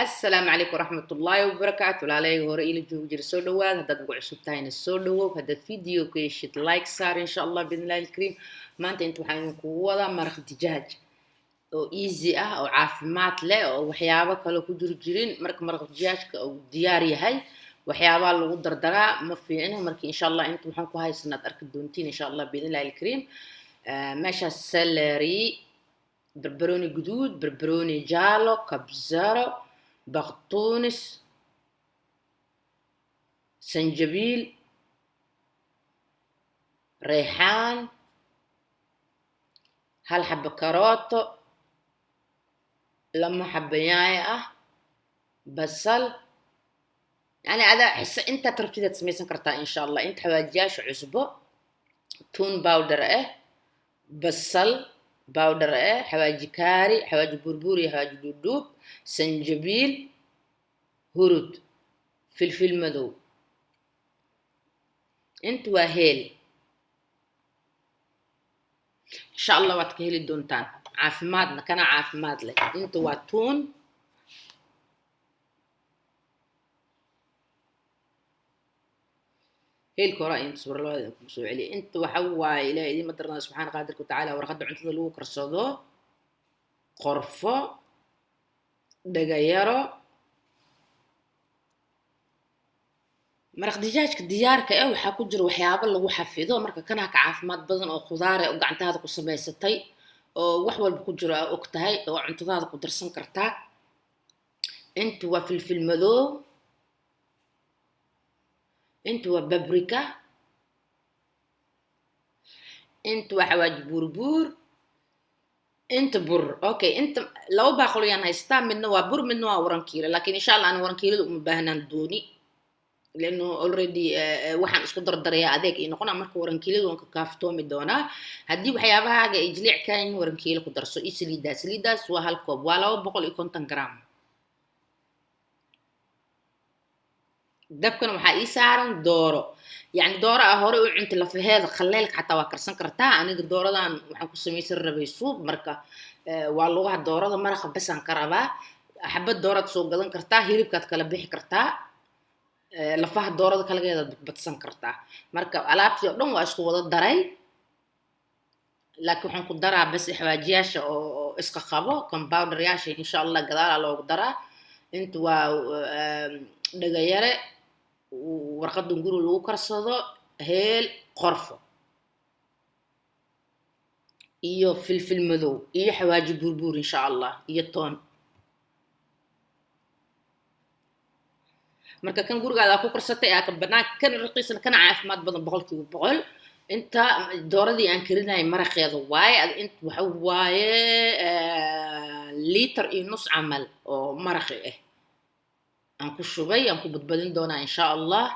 Asalaamu calaykum waraxmatullaahi wabarakaatu. Walaalayga hore iila joogi jira, soo dhawaad. Haddaad ugu cusub tahayna, soo dhawow. Haddaad video ku heshid, like saar, insha Allah biidnillahi alkariim. Maanta inta waxaan idinkugu wadaa maraq dijaaj oo easy ah oo caafimaad leh oo waxyaabo kale ku jiri jirin. Marka maraq dijaajka uu diyaar yahay, waxyaabaha lagu dardaraa ma fiicno. Marka insha Allah inta waxaan ku haysanaa ad arki doontiin, insha Allah biidnillahi alkariim. Meeshaas celery, barbarooni guduud, barbarooni jaalo, kabsaro, baqtuunis, sanjabiil, reexaan, hal xabo karooto, lama xabo yaanyo ah, basal. Yani adaa xise intaad rabtidaad samaysan kartaa, insha Allah. Inta xawaajiyaasha: cusbo, tuun powder ah, basal powder ah, xawaaji kaari, xawaaji buurbuur iyo xawaaji dhuudhuub, sanjabiil, hurud, filfil madow. Inta waa heel. Insha Allah waad ka heli doontaan, caafimaadna kana caafimaad leh. Inta waa tuun. Heelka hore inta sawir labada kugu soo celiya. Inta waxa waaye, Ilahay idiin ma darnaa, subxaana qaadirka watacaala, warqadda cuntada lagu karsado, qorfo, dhagayaro. Maraq dijaajka diyaarka ah waxaa ku jira waxyaabo lagu xafido. Marka kanaa ka caafimaad badan oo khudaare oo gacantaada ku samaysatay oo wax walba ku jiro aa og tahay oo cuntadaada ku darsan kartaa. Inta waa filfil madow, inta waa paprika, inta waa xawaaji buurbuur, inta bur. Okay, inta laba baaqul ayaan haystaa, midna waa bur, midna waa warankiilo. Laakiin insha Allah aan warankiilada uma baahnaan dooni, لانه already waxaan isku dardarayaa adeeg ay noqonaa. Marka warankiilada waan ka kaaftoomi doonaa. Haddii waxyaabahaaga ay jilic kaa yihiin, warankiilo ku darso. Iyo saliidaas, saliidaas waa hal koob, waa 250 gram. Dabkana waxaa ii saaran dooro, yacni dooro ah hore u cunta lafaheeda khaleelka xataa waa karsan kartaa. Aniga dooradan waxaan ku samaysan rabay suub. Marka waa lugaha doorada, maraqa basaan ka rabaa. Xabad dooraad soo gadan kartaa, hilibkaad kala bixi kartaa, lafaha doorada kalageedaad badsan kartaa. Marka alaabtii oo dhan waa isku wada daray, laakiin waxaan ku daraa bas xawaajiyaasha oo iska qabo, compowderyaasha insha Allah gadaalaa loogu daraa. Inta waa dhagayare, warqadan guri lagu karsado, heel, qorfo iyo filfil madow iyo xawaaji buurbuur, insha Allah, iyo toon. Marka kan gurigaada ku karsatay aa ka banaanka kana raqiisan kana caafimaad badan 100%. Inta dooradii aan karinayay maraqeeda waaye. Inta waxa waaye liiter iyo nus camal oo maraqi ah aan ku shubay, aan ku badbadin doonaa, insha Allah.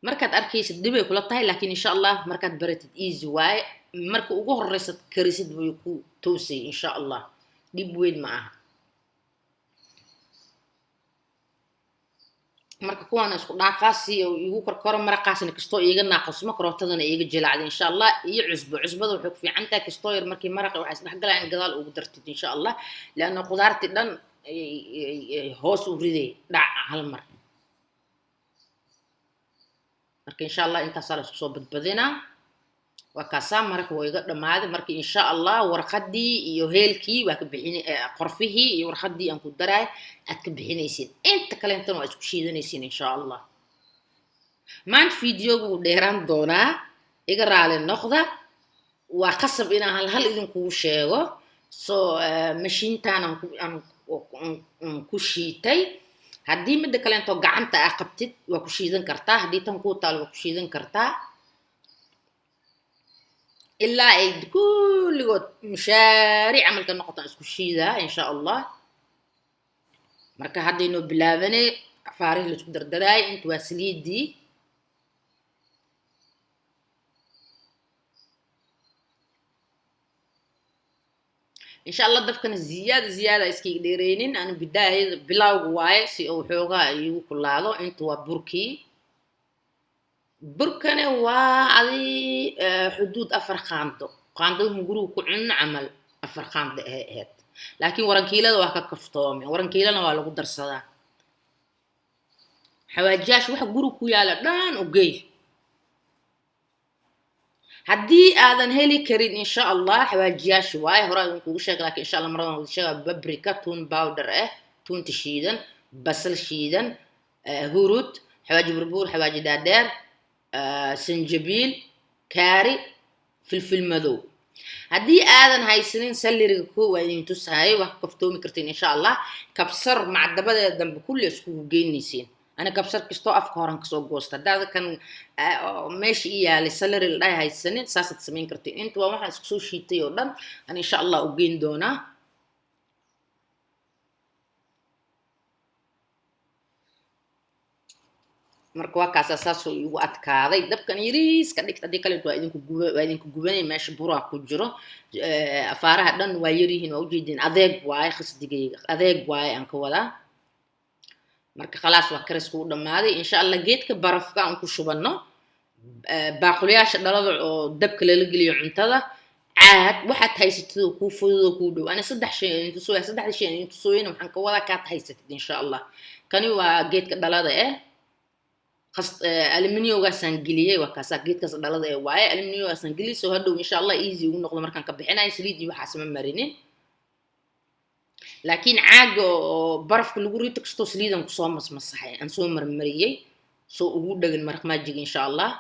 Markaad arkaysid dhibay kula tahay, laakiin insha Allah markaad baratid easy waaye. Marka ugu horeysad karisid bay ku toosay, insha Allah dhib weyn ma aha. Marka kuwaana isku dhaaqaasi oo igu korkoro, maraqaasna kastoo iiga naaqasmo, karootadana iiga jilacda, insha Allah. Iyo cusbo. Cusbada waxay ku fiican tahay kastoo yar markii maraqa waxaa isdhexgalaya in gadaal ugu dartid, insha Allah, leanna khudaartii dhan hoos u riday dhac hal mar. Marka insha Allah intaasaa la isku soo badbadinaa. Waa kaasaa, maraq waa iga dhammaaday. Marka insha Allah warqadii iyo heelkii waa ka bixin, qorfihii iyo warqadii aan ku daraay aad ka bixinaysiin. Inta kaleentana waa isku shiidanaysiin, insha Allah. Maanta videogu wuu dheeraan doonaa, iga raali noqda. Waa qasab inaan hal hal idinkugu sheego. So mashiintan aan ku shiitay. Haddii midda kaleentoo gacanta ah qabtid, waa ku shiidan kartaa. Haddii tan kuu taal, waa ku shiidan kartaa ilaa ay kulligood mushaaric camalka noqotaan isku shiidaa, insha Allah. Marka haddaynoo bilaabanay afaarihii laisku dardaraayay. Inta waa saliidii. Insha Allah dabkana ziyaada ziyaada iskaiga dheereynin, ani bidaayada bilawga waaye, si uu xoogaa iigu kulaado. Inta waa burkii. Burkane waa adi xuduud afar qaando, qaandada hunguriga ku cunno camal, afar qaando ahay ahayd. Laakiin warankiilada waa ka kaftoome, warankiilana waa lagu darsadaa. Xawaajiyaasha waxa guri ku yaala dhan u geey. Haddii aadan heli karin, insha Allah, xawaajiyaasha waaye hore aan kugu sheegay, laakiin insha Allah maradan wada sheega: paprika, tuun powder ah, tuunta shiidan, basal shiidan, hurud, xawaaji burbuur, xawaaji dhaadheer, sanjabiil, kaari, filfil madow. Haddii aadan haysanin celery-ga, ko waa idin tusaayay, waa ka kaftoomi kartiin, insha Allah. Kabsar macdabadeeda dambe kulli iskugu geynaysiin. Ani kabsar kastoo afka horan kasoo goosta. Haddaada kan meesha i yaalay celery la dhahay haysanin, saasaad samayn kartiin. Inta waa waxaan isku soo shiitay oo dhan ani insha Allah u geyn doonaa. Marka waa kaasaa, saasoo igu adkaaday. Dabkan yariis ka dhigta, haddii kale waa idinku guba, waa idinku gubanay. Meesha buraa ku jiro, afaaraha dhan waa yaryihiin, waa ujeedin. Adeeg waaye, khasdigayga adeeg waaye aan ka wadaa. Marka khalaas, waa karisku u dhammaaday, insha Allah. Geedka barafka aan ku shubanno, baaquliyaasha dhalada oo dabka lala geliyo cuntada, caad, waxaad haysatid oo kuu fudud oo kuu dhow. Ani saddex shay aan tusooya, saddexda shay aan tusooyana waxaan ka wadaa kaad haysatid, insha Allah. Kani waa geedka dhalada eh, aluminiumgaasaan geliyey. Waa kaasaa, geedkaas dhalada ee waaye, aluminiumgaasaan geliyey, soo hadhow insha Allah easy ugu noqdo markaan ka bixinayo. Saliid iyo waxaas ma marinin, laakiin caaga oo barafka lagu rito kastoo saliidan kusoo masmasaxay, aan soo marmariyey, soo ugu dhagan maraq maajiga, insha Allah.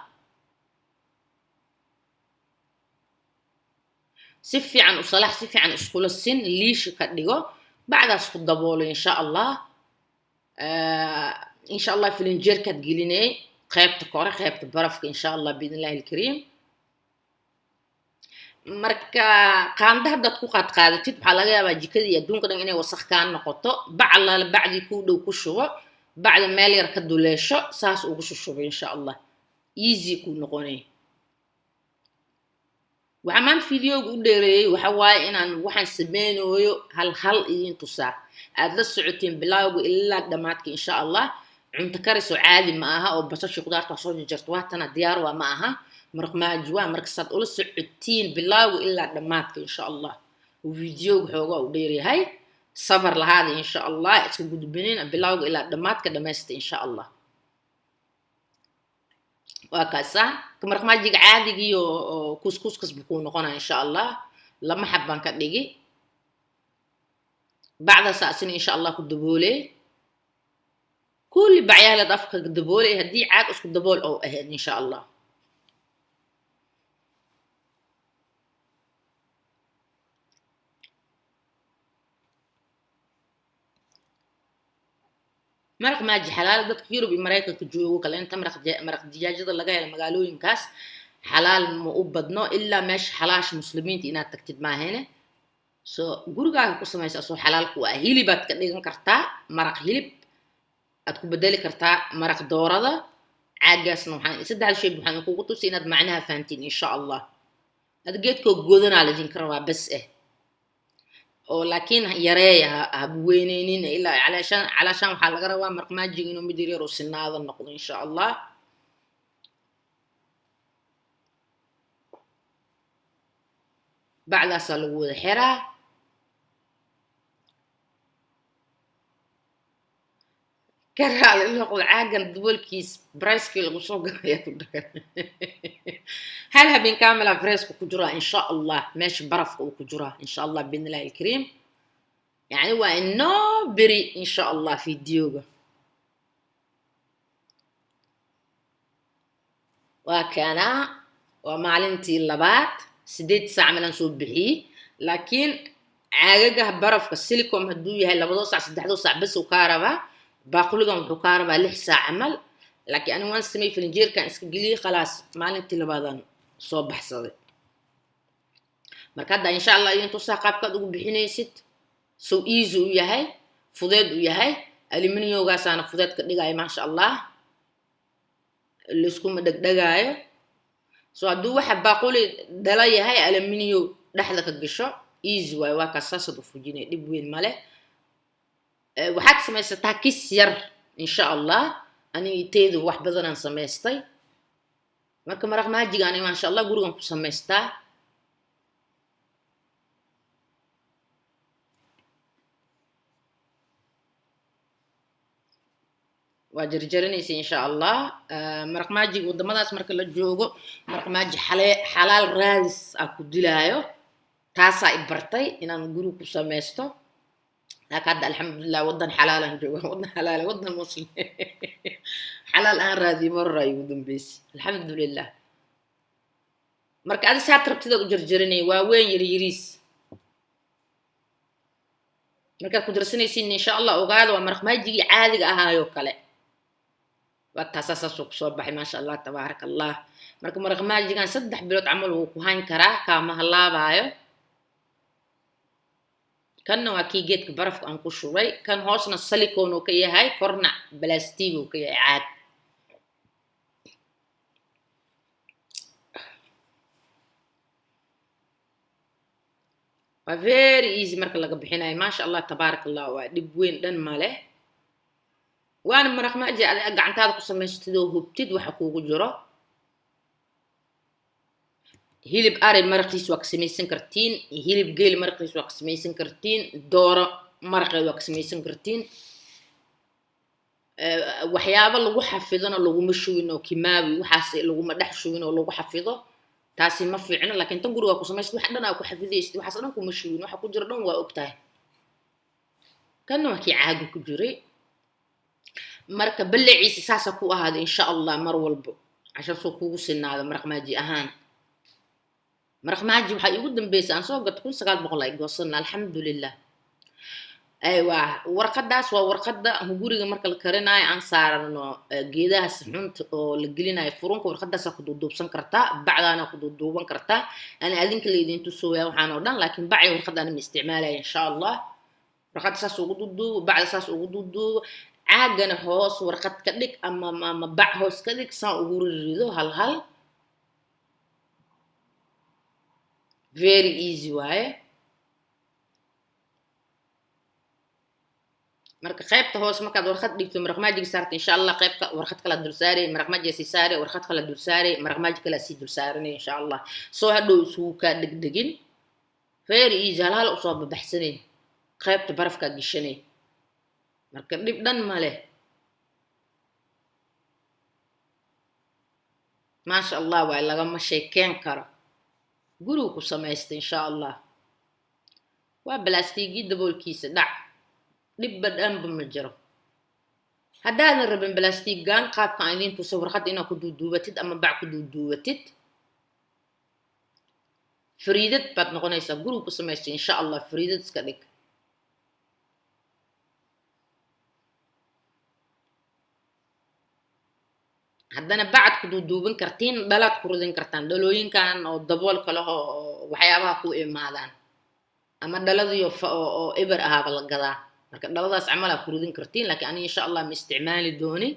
Si fiican u salax, si fiican iskula sin, liisha ka dhigo, bacdaas ku daboolo, insha Allah. Insha Allah filinjeerkaad gelinay qaybta kore, qaybta barafka, insha Allah, biidn illahi alkariim. Marka qaanda haddaad ku qaad qaadatid, waxaa laga yaabaa jikada iyo adduunka dhan inay wasakh kaa noqoto. Bac allaale bacdii kuu dhow ku shubo, bacda meel yar ka duleesho, saas ugu shushubo, insha Allah, easy kuu noqonay. Waxaa maanta videoga u dheereeyey waxa waaye inaan waxaan sameynooyo hal hal idiin tusaa, aad la socotiin bilowga ilaa dhammaadka, insha Allah. Cunto karis oo caadi ma aha oo basashii khudaarta soo jarjarto, waatana diyaar waa ma aha. Maraq maaji waa, marka saad ula socotiin bilowga ilaa dhammaadka, insha Allah. Videoga xoogaa u dheeryahay, sabar lahaada, insha Allah. Iska gudbinin, bilowga ilaa dhammaadka dhamaysta, insha Allah. Waa kaasaa maraq maajiga caadigii oo kuuskuuskas buu kuu noqonaya, insha Allah. Lama xab baan ka dhigi, bacdaasa asina insha Allah ku dabooley. Kulli bacyaaleed afka ka dabooley, haddii caag isku dabool oo ahayd, insha Allah. Maraq maaji xalaal dadka Yurub iyo Maraykanka joogo kale inta maraq dijaajada laga helo magaalooyinkaas xalaal ma u badno, ilaa meesha xalaasha muslimiinta inaad tagtid maahane. So gurigaaga ku samaysa asoo xalaal ku ah. Hilibaad ka dhigan kartaa, maraq hilib aad ku bedeli kartaa, maraq doorada. Caagaasna waxaan saddexda shay waxaan kugu tusi inaad macnaha fahantiin, insha Allah. Ad geedkoo godanaa laydinka rabaa bas eh, oo laakiin yareeya, ha weyneynin ilaa calaashaan waxaa laga rabaa maraq maajiga inuu mid yaryar oo sinaada noqdo, insha Allah. Bacdaasaa lagu wada xiraa. Ka raali noqdo, caagan daboolkiis bricekii lagu soo galaya ku dhagan. Hal habeen kaamila freeska ku jiraa, insha Allah, meesha barafka uu ku jiraa, insha Allah, biidn illahi alkariim. Yani waa inoo beri, insha Allah, videoga waa kanaa. Waa maalintii labaad, 8 saac meelaan soo bixiyey. Laakiin caagagaha barafka silicom hadduu yahay 2doo saac, 3doo saac bas uu kaa rabaa. Baaquligan wuxuu kaa rabaa 6 saac camal, laakiin ani waan sameeyey, filinjeerkan iska geliyey, khalaas, maalintii labaadaan soo baxsaday. Marka hadda insha Allah idin tusaa qaabkaad ugu bixinaysid, so easy u yahay, fudeed u yahay. Aluminiumgaasaana fudeed ka dhigaya, maasha Allah, layskuma dhegdhegaayo. So hadduu waxa baaquli dhala yahay, aluminium dhexda ka gasho, easy waayo. Waa kaas, saasaad u fujinay, dhib weyn male. Waxaad samaysataa kis yar, insha Allah. Aniga teedu wax badanaan samaystay. Marka maraq maajiga ani maasha Allah gurigan ku samaystaa. Waa jarjaranaysa, insha Allah. Maraq Maajiga waddamadaas marka la joogo, maraq Maaji xalaal raadis aa ku dilaayo. Taasaa i bartay inaan guriga ku samaysto. Laakiin hadda, alxamdulilah, waddan xalaalan jooga, waddan xalaal, waddan Muslim. Xalaal aan raadiyo marar igu dambeysay, alxamdulilah. Marka adi saad rabtidaad u jarjaranaya, waa weyn, yar, yariis markaad ku darsanaysiin, insha Allah. Ogaada, waa maraq Maajigii caadiga ahaayoo kale. Waa taasaa, saasuu kusoo baxay, maasha Allah, tabaaraka Allah. Marka maraq Maajigan 3 bilood camal wuu ku hayn karaa, kaama halaabaayo. Kanna waa kii geedka barafka aan ku shubay. Kan hoosna silicone uu ka yahay, korna balastig uu ka yahay, caag. Waa very easy marka laga bixinayo, maasha Allah, tabaaraka Allah. Waa dhib weyn dhan male, waana maraq Maaji adi gacantaada ku samaystid oo hubtid waxa kuugu jiro. Hilib ari maraqiis waa ka samaysan kartiin, hilib geel maraqiis waa ka samaysan kartiin, dooro maraqeed waa ka samaysan kartiin. Waxyaabo lagu xafidona laguma shubin oo kimaawi waxaas laguma dhex shubin oo lagu xafido, taasi ma fiicno. Laakiin tan gurigaa ku samaysid, wax dhan aa ku xafidaysid, waxaas dhan kuma shubin, waxa ku jira dhan waa ogtahay. Kanna waa kii caaga ku jiray. Marka ballaciisa saasa ku ahaada, insha Allah. Mar walbo cashar soo kugu sinaado. Maraq Maaji ahaan, maraq Maaji waxaa iigu dambeysay aan soo gato 1900 ay goosana, alxamdulilah. Aywa, warqadaas waa warqada guriga marka la karinaayo aan saarano geedaha saxuunta oo la gelinayo furunka. Warqadaasaa ku duuduubsan kartaa, bacdaana ku duuduuban kartaa. Ana adinka la idin tusooya waxaan oo dhan, laakiin bacyo warqad ana ma isticmaalaya, insha Allah. Warqadda saas ugu duuduubo, bacda saas ugu duuduubo, caagana hoos warqad ka dhig ama bac hoos ka dhig, saan ugu rirido hal hal. Very easy waaye. Marka qaybta hoose markaad warqad dhigto, maraq Maajiga saarta, insha Allah, qaybta warqad kala dul saaray, maraq Maajiga sii saaray, warqad kala dul saaray, maraq Maaji kala sii dul saaranay, insha Allah. Soo hadhow isugu kaa dhegdhegin. Very easy, hal hal usoo babaxsanay, qaybta barafkaa geshanay. Marka dhib dhan ma leh, maasha Allah. Waay lagama sheekeen karo, gurigu ku samaysta, insha Allah. Waa balaastigii daboolkiisa dhac, dhibba dhanba ma jiro. Haddaadan rabin balastigan qaabka aan idiin tusay, warqadda inaad ku duuduubatid ama bac ku duuduubatid, fariidad baad noqonaysaa. Gurigu ku samaystay, insha Allah. Fariidad iska dhig. Haddana bacad ku duuduuban kartiin, dhalaad ku ridin kartaan, dhalooyinkan oo daboolka leh oo waxyaabaha ku imaadaan, ama dhaladiyo oo eber ahaaba la gadaa. Marka dhaladaas camalaa ku ridin kartiin. Laakiin ani, insha Allah, ma isticmaali dooni.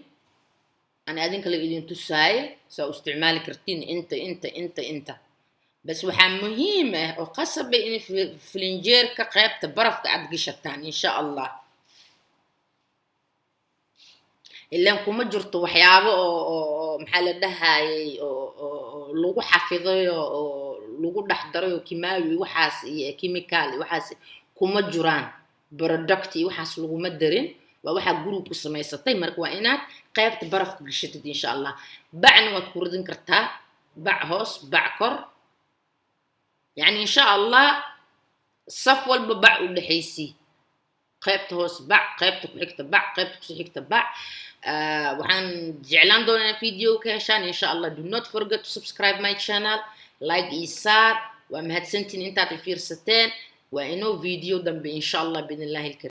Ani adinka la idin tusaaye saa u isticmaali kartiin. Inta inta inta inta bas waxaa muhiim ah oo qasaba in filinjeerka qaybta barafka aad gashataan, insha Allah. Ilaan kuma jirto waxyaabo oo maxaa la dhahayay oo lagu xafidayo oo lagu dhex daray oo kimaawi waxaas iyo chemical iyo waxaas kuma jiraan, product iyo waxaas laguma darin. Waa waxaa guriga ku samaysatay. Marka waa inaad qaybta barafka gashatid, insha Allah. Bacna waad ku ridin kartaa, bac hoos, bac kor, yacni, insha Allah. Saf walba bac u dhexaysii, qaybta hoos bac, qaybta ku xigta bac, qaybta kusii xigta bac. Waxaan jeclaan doonaa inaa video ka heshaan, insha Allah. Do not forget to subscribe my channel, like iyo saar. Waa mahadsantiin intaad i fiirsateen. Waa inoo video dambe, insha Allah, biidn illahi alkarim.